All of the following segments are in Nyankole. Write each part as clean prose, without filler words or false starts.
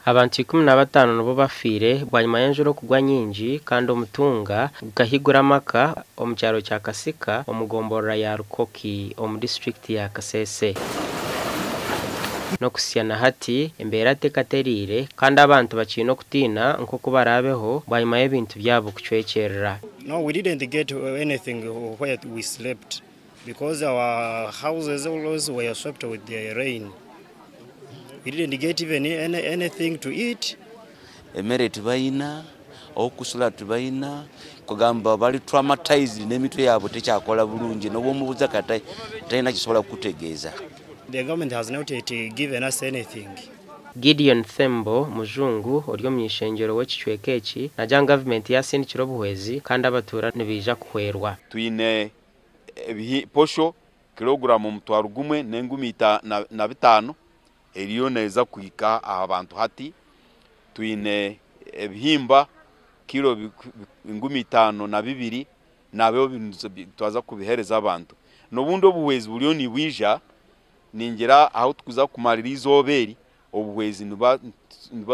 Abantu 15 nibo bafiire bwanyima y'enjura okugwa nyingi kandi omutunga gukahigura amaka omu kyaro kya Kasika omu gomborora ya Rukoki omu disiturikiti ya Kasese. N'okuhitsya na hati embeera tekatereire kandi abantu bakiine okutiina nk'oku baraabeho bwanyima y'ebintu byabo kucwekyerera. No, we didn't get anything where we slept because our houses always were swept with the rain. We didn't get even anything to eat. Emere tibayina, okusula tibayina, kugamba bali traumatized n'emitwe yaabwe tekyakola bulungi, n'obwomubuuza kati talina kisobola kukutegeeza. The government has not yet given us anything. Gideon Thembo Mujungu ori omuny'ishengyero w'ekicweka eki naagira ngu gavumenti yasindikire obuhwezi kandi abatuura nibaija kuhwerwa. Twine posho kiloguramu 1505 eriyo neeza kuhika aha bantu hati. Twine ebihimba kilo 52 nabyo twaza kubihereza abantu. N'obundi obuhwezi buriyo nibwija, ningira aho tukuza kumarira izooba eri obuhwezi niba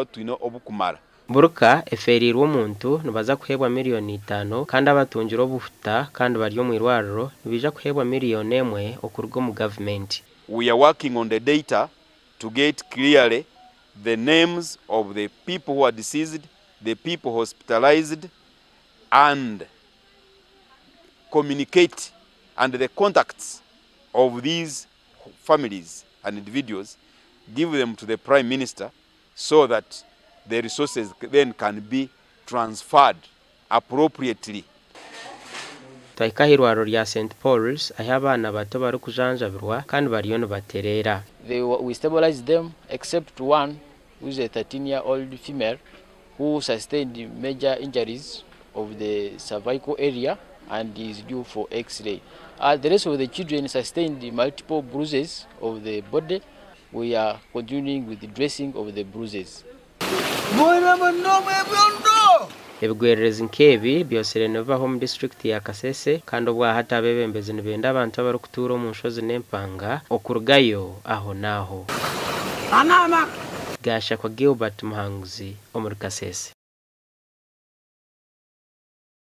twine obukumara. Buruka eferiirwe omuntu nibaza kuheebwa 5 miliyoni kandi abatungire obuhuta kandi bari omu irwariro nibaija kuheebwa 1 miliyoni okuruga omu gavumenti. We are working on the data to get clearly the names of the people who are deceased, the people hospitalized, and communicate and the contacts of these families and individuals, give them to the Prime Minister so that the resources then can be transferred appropriately. Twahika aha irwariro rya St Paul's ahu abaana bato barikujanjabirwa kandi bariyo nibatereera. We stabilized them except one who is a 13-year-old female who sustained major injuries of the cervical area and is due for x-ray. The rest of the children sustained multiple bruises of the body. We are continuing with the dressing of the bruises. Ebigwererezi nk'ebi byosire nibibaho omu disiturikiti ya Kasese kandi obwahati abeebembezi nibenda abantu abarikutuura omu nshozi n'empanga okurugayo aho n'aho. Gashakwa Gilbert Muhanguzi omuri Kasese.